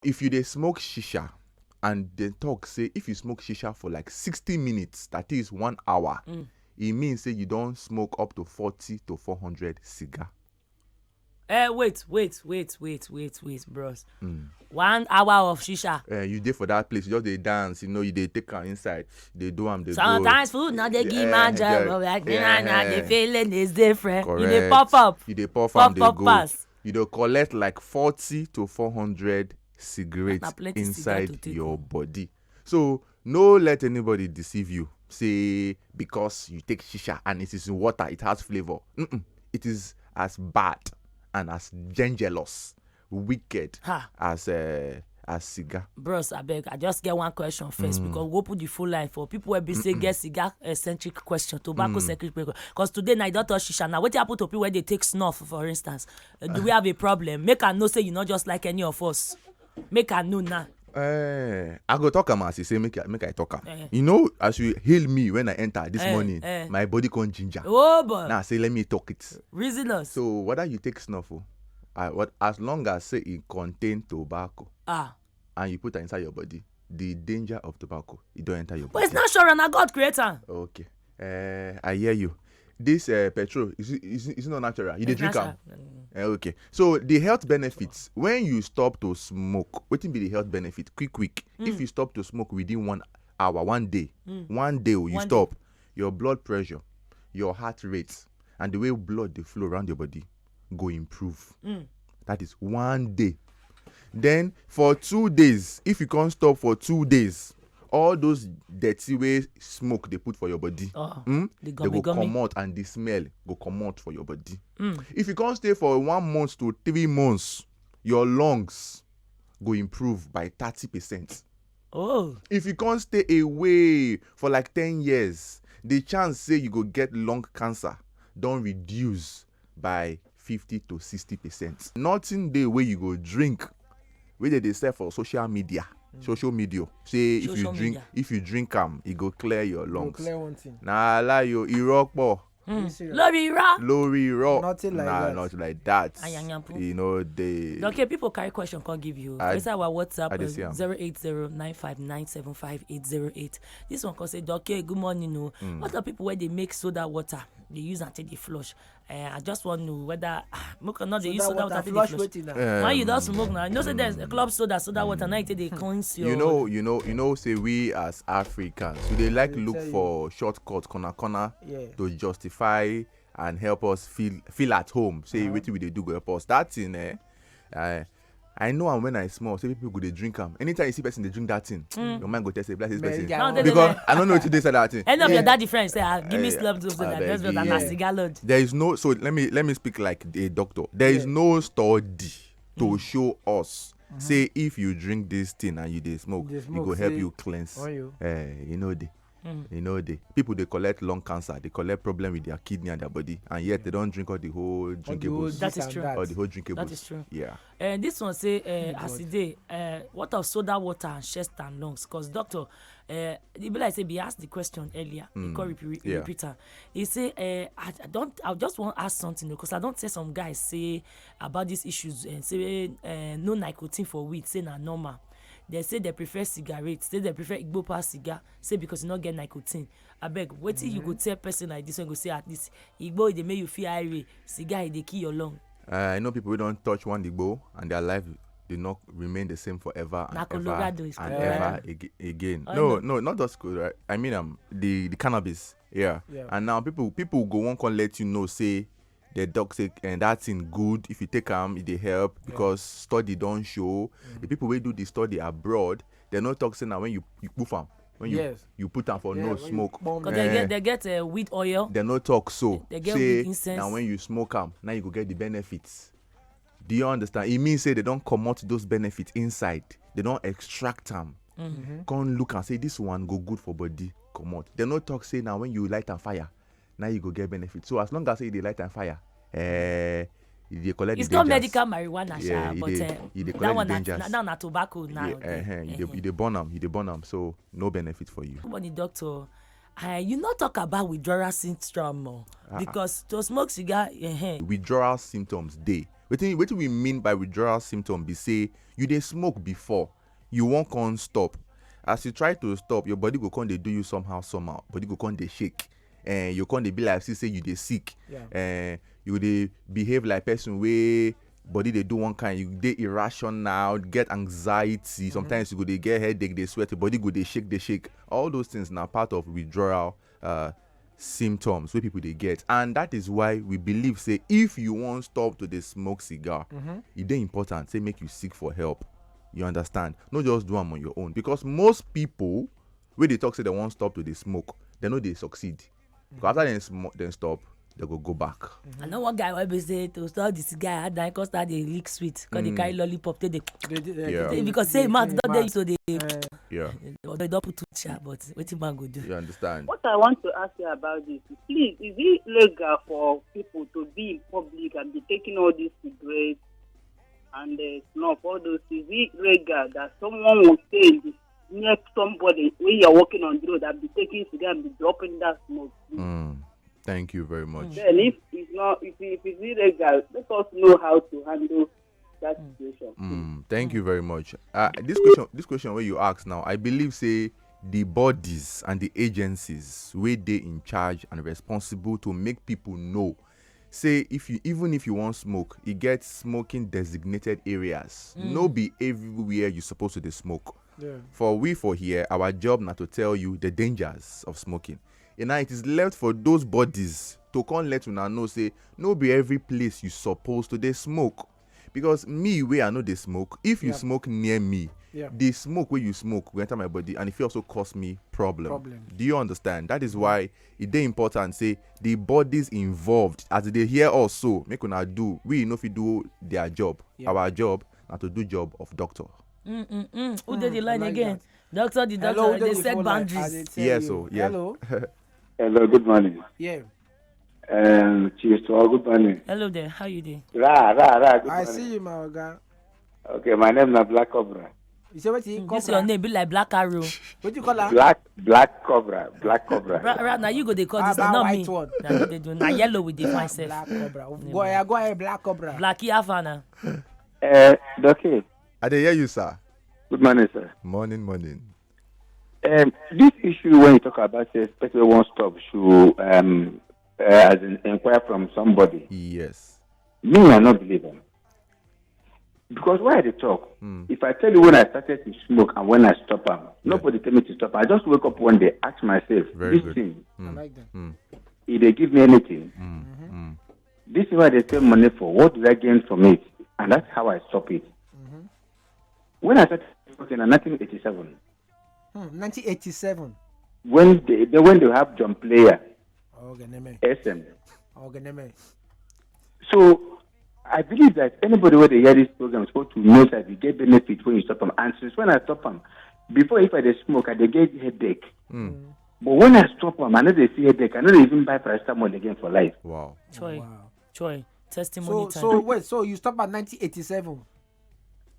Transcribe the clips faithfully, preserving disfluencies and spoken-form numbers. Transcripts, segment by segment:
If you dey smoke shisha, and dem talk say if you smoke shisha for like sixty minutes, that is one hour, e mean say you don smoke up to forty to four hundred cigar. Eh, wait, wait, wait, wait, wait, wait, bros. One hour of shisha. Eh, you dey for that place, you just dey dance, you know, you dey take am inside, dey do am, dey go. Sometimes food no dey give man joy, but like me right now, the feeling is different. You dey Correct. Puff up. You dey puff Puff am, dey up go. Pass. You dey collect like forty to four hundred cigarettes Na plenty cigar inside to take your o. Body. So no let anybody deceive you. Say because you take shisha and it is in water, it has flavor. Mm-mm. It is as bad and as dangerous, wicked Ha. as uh, as cigar. Bros, I beg, I just get one question first because we go put the full line for people wey be say get cigar eccentric question, tobacco centric question. Because today na you don touch shisha. Now, wetin happen to people wey dey take snuff, for instance? Uh, do we have a problem? Make I know say you not just like any of us. Make I know now. Eh, I go talk am as you say, make I, make I talk am. Eh. You know, as you hail me when I enter this Eh, morning, eh. My body come ginger. Oh boy, Now I say, let me talk it. Reason us. So whether you take snuff, oh, I, what, as long as say it contain tobacco Ah, and you put it inside your body, the danger of tobacco, it don't enter your but it's body. natural. Na God create am. Okay. Uh, I hear you. This uh, petrol is it, is, it, is it not natural? You dey It's drink am. natural. Mm. Eh, okay. So the health benefits when you stop to smoke. Wetin be the health benefit? Quick, quick. If you stop to smoke within one hour, one day, one day oh, you One day. Stop, your blood pressure, your heart rate, and the way blood dey flow around your body go improve. That is one day. Then for two days, if you can't stop for two days, all those dirty way smoke they put for your body, Oh, mm, the they go gummy gummy. Come out and the smell go come out for your body. If you can't stay for one month to three months, your lungs go improve by thirty percent. Oh, If you can't stay away for like ten years, the chance say you go get lung cancer don't reduce by fifty to sixty percent. Nothing dey wey you go drink wey dey dey sell for social media. Social media say if Social you drink media. If you drink am, e go clear your Go lungs. Clear one thing. Na lie o, irọ́ pọ̀. Are you serious? lórí irọ́. Lórí irọ́. Nothing like Nah, that. Not like that. Ayanyanpu. You know the. Okay, people carry question come give you. I- It's our WhatsApp I dey see am. Zero eight zero nine five nine seven five eight zero eight. This one come say, "Doc, good morning o. What of people wey dey make soda water? Dey use am take dey flush. Uh, I just wan know whether ah, make una dey use soda water take dey Flush flush." Wetin now? When you Um, don smoke now, you know say there's a club soda, soda water now you take dey cleanse your. You know, you know, you know. Say we as Africans, we dey like Dey look tell you. For shortcut, corner corner, Yeah. To justify and help us feel feel at home. Say wetin we dey do go help us. That thing, eh? I I know am when I small. Say people go dey drink am. Anytime you see person dey drink that thing, your mind go tell say bless this Man, person. yeah, No, one- they- Because I don't know what they say that thing. Any of Yeah. your daddy friends say, ah, give me Eh, slum those I that beg that's what you. I'm Yeah. a cigar lord. There is no, so let me let me speak like a doctor. There is Yeah. No study to show us say if you drink this thing and you dey smoke, Dey it smoke, go help say, you cleanse. on you. Eh, you know the, you know the people they collect lung cancer, they collect problem with their kidney and their body, and yet they don't drink all the whole All the drinkables. whole That this is and true. that. All the whole drinkables. That is true. Yeah. Uh, this one say, uh, Oh, as God. e dey, uh, what of soda water and chest and lungs? Because doctor, uh, e be like say be asked the question earlier. He come repeat, Yeah. Repeat am. He say, uh, I, I don't. I just want to ask something because I don't say some guys say about these issues and say uh, no nicotine for weed. Say na normal. They say they prefer cigarette. Say they prefer igbo pass cigar. Say because you not get nicotine. I beg. Wetin you go tell person like this when go say at least igbo dey make you feel irate. Cigar e dey kill your lung. Uh, I know people who don't touch one igbo and their life did not remain the same forever and Na ever Colorado is and Colorado. Ever ag- again. Oh, No, no. No, not just Colorado. I mean, um, the the cannabis. Yeah. Yeah. And now people people go one come let you know say the doc say and that thing good if you take am e dey help because study don show the people wey do the study abroad they no talk say na when you you poof am when you Yes. you put am for Yeah, nose when you smoke pump Cause Eh. they get they get uh, weed oil. They no talk so They get say weed incense. Na when you smoke am na you go get the benefits. Do you understand? E mean say they don comot those benefits inside, they don extract am, come look am say this one go good for body comot. They no talk say na when you light am fire na you go get benefit. So as long as say you dey light am fire, eh, you dey collect It's the not dangers. Medical marijuana, Yeah, sha, you but dey- uh, you dey that collect one the na, dangers. na, that na tobacco now. Yeah, eh, eh, you dey you dey burn am, you dey burn am. So no benefit for you. Good morning, doctor. Uh, you not talk about withdrawal syndrome more because to smoke cigar, uh, Withdrawal symptoms dey Wetin wetin we mean by withdrawal symptom be say you dey smoke before, you wan come stop. As you try to stop, your body go come dey do you somehow somehow, body go come dey shake, eh, you come dey be like see say you dey sick, Yeah. Eh, you dey behave like person wey body dey do one kind, you dey irrational, get anxiety, sometimes you go dey get headache, dey sweat, your body go dey shake, dey shake. All those things na part of withdrawal uh, symptoms wey people dey get, and that is why we believe say if you wan stop to dey smoke cigar, e dey important say make you seek for help. You understand? No just do am on your own, because most people wey dey talk say dem wan stop to dey smoke, dem no dey succeed, because after dem smoke, dem stop, dem go go back. I know one guy wey be say to stop the cigar, I die, come start dey lick sweet, come dey carry lollipop, take dey They- they- they- Yeah. they- because they- say mouth they- don mouth. dey so dey Eh, Yeah, or they don put tooth sha, but wetin man go do? You understand? What I want to ask you about this is, please, is it legal for people to be in public and be taking all these cigarettes and uh, snuff, all those things? Is it legal that someone will stay in the, near somebody when you're walking on the road and be taking cigar and be dropping that smoke? Mm. Thank you very much. Then, if it's not, if, if it's illegal, let us know how to handle that situation. Mm, thank you very much. Uh, this question, this question where you ask now, I believe say the bodies and the agencies where they in charge and responsible to make people know. Say if you, even if you want smoke, you get smoking designated areas. No be everywhere you supposed to dey smoke. yeah. For we for here, our job na to tell you the dangers of smoking. And now it is left for those bodies to come let una know say no be every place you supposed to dey smoke. Because me wey I no dey smoke, if you Yeah. smoke near me, Yeah. the smoke wey you smoke go enter my body and e fit also cause me problem. Problem. Do you understand? That is why e dey important say the bodies involved, as they hear us so, make una do. We no fit do their job. Yeah. Our job na to do job of doctor. Mm-mm-mm. Who dey the I line like again? That. Doctor, the Hello, doctor, who they dey the set phone line? I boundaries. dey tell Yes, you. So, yeah. Hello. Hello, good morning. Yeah. Um, cheers to all, good morning. Hello there, how you dey? Ra, ra, ra, good I morning. See you, my oga. Okay, my name is Black Cobra. You say what you Mm, this your name be like Black Arrow. What you call her? Black, Black Cobra, Black Cobra. Bra, bra, now you go dey call Ah, this that one, not white me. One. Now you dey do. Now yellow with the fine self. Black Cobra. Go ahead, go ahead, Black Cobra. Blacky Havana. Uh, okay. I dey hear you, sir. Good morning, sir. Morning, morning. Um, this issue when you talk about say person wey wan stop should um, uh, as in inquire from somebody. Yes. Me, I no believe am. Because why I dey talk? Mm. If I tell you when I started to smoke and when I stop am, nobody tell me to stop. I just wake up one day, ask myself, Very this good. Thing, I Mm. like them. Mm. e dey give me anything? Mm. Mm. This is why they spend money for. What do I gain from it? And that's how I stop it. When I started smoking in nineteen eighty-seven, Hmm, nineteen eighty-seven. When they, they when they have John Player, Okay, name. S M. Okay, name. So I believe that anybody where they hear this program is supposed to know that you get benefit when you stop them. And since when I stop them, before if I dey smoke, I dey get headache. Mm. But when I stop them, I know they see headache. I know they even buy paracetamol again for life. Wow. Choi, Wow. choi. Testimony So, time. So wait, so you stop at nineteen eighty-seven?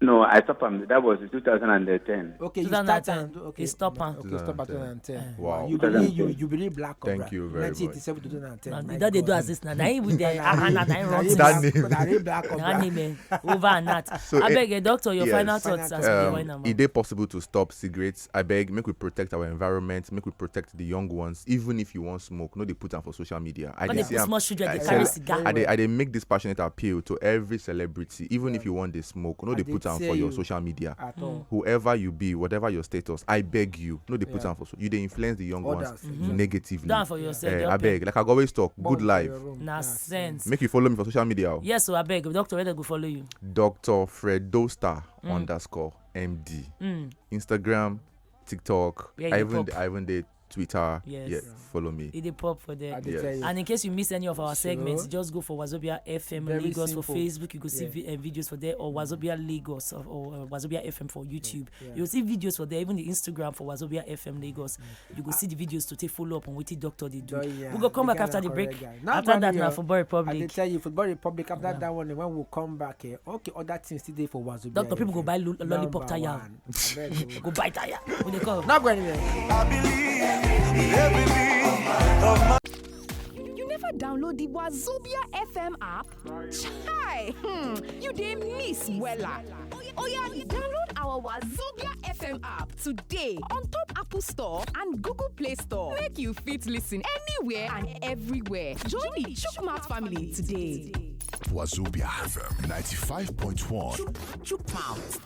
No, I stop them. That was in two thousand and ten. Okay, you start two thousand ten, and okay. You stop am. Okay, stop at Two thousand ten. two thousand ten. Wow. You believe you you believe Black Cobra. Thank you very much. nineteen eighty-seven to two thousand ten. Now, My you don dey God. do as this now. Na him we dey Na ah, ah, na him- na him na run him things. That Black- name. na him Black Na Cobra. name eh. Over and out. So, Abeg, eh, eh, doctor, your yes. final thoughts as we dey Um, wind am e up. dey possible to stop cigarettes. I beg, make we protect our environment, make we protect the young ones. Even if you want smoke, no dey put am for social media. I When dey they see put am. Small children, I they say carry am- cigar. I dey, I dey make this passionate appeal to every celebrity. Even if you want dey smoke, no I dey dey put am for tell your you. Social media. At all. Whoever you be, whatever your status, I beg you, no dey put Yeah. am for. So, you dey influence the young ones Others. Mm-hmm. Negatively. Do am for yourself. Eh, Doctor. I beg, like I go always talk, Born good for life. Your room. Na Yeah. Sense. Make you follow me for social media. Oh. Yes, so abeg, doctor, where they go follow you? Doctor Fredosta underscore M D. Mm. Instagram, TikTok. Yeah, I you even pop. I even dey Twitter. Yes. Yeah, follow me. E dey pop for there. I dey Yes. tell you. And in case you miss any of our So, segments, just go for Wazobia F M Very Lagos for simple. Facebook. You go see Yeah. vi- uh, videos for there, or Wazobia Lagos, or, or uh, Wazobia F M for YouTube. Yeah. You go see videos for there, even the Instagram for Wazobia F M Lagos. You go see the videos to take follow up on wetin doctor dey do. Don hear We go am. come The back guy after na the break. correct guy. Now, After that, money, na oh. Football I dey Republic. Tell you, Football Republic. After Yeah. That one, when we come back, eh, okay, other things still dey for Wazobia. Doctor, people go F M. buy lo- lollipop Number tire. One. I beg you. Go buy tire. We dey come. Not going anywhere. I believe in every beat of my You never download the Wazobia F M app? Chai, hmm, you dey miss wella. Oya, download our Wazobia F M app today on top Apple Store and Google Play Store. Make you fit listen anywhere and everywhere. Join the Chukmat family today. Wazobia F M ninety-five point one. Chukmouth.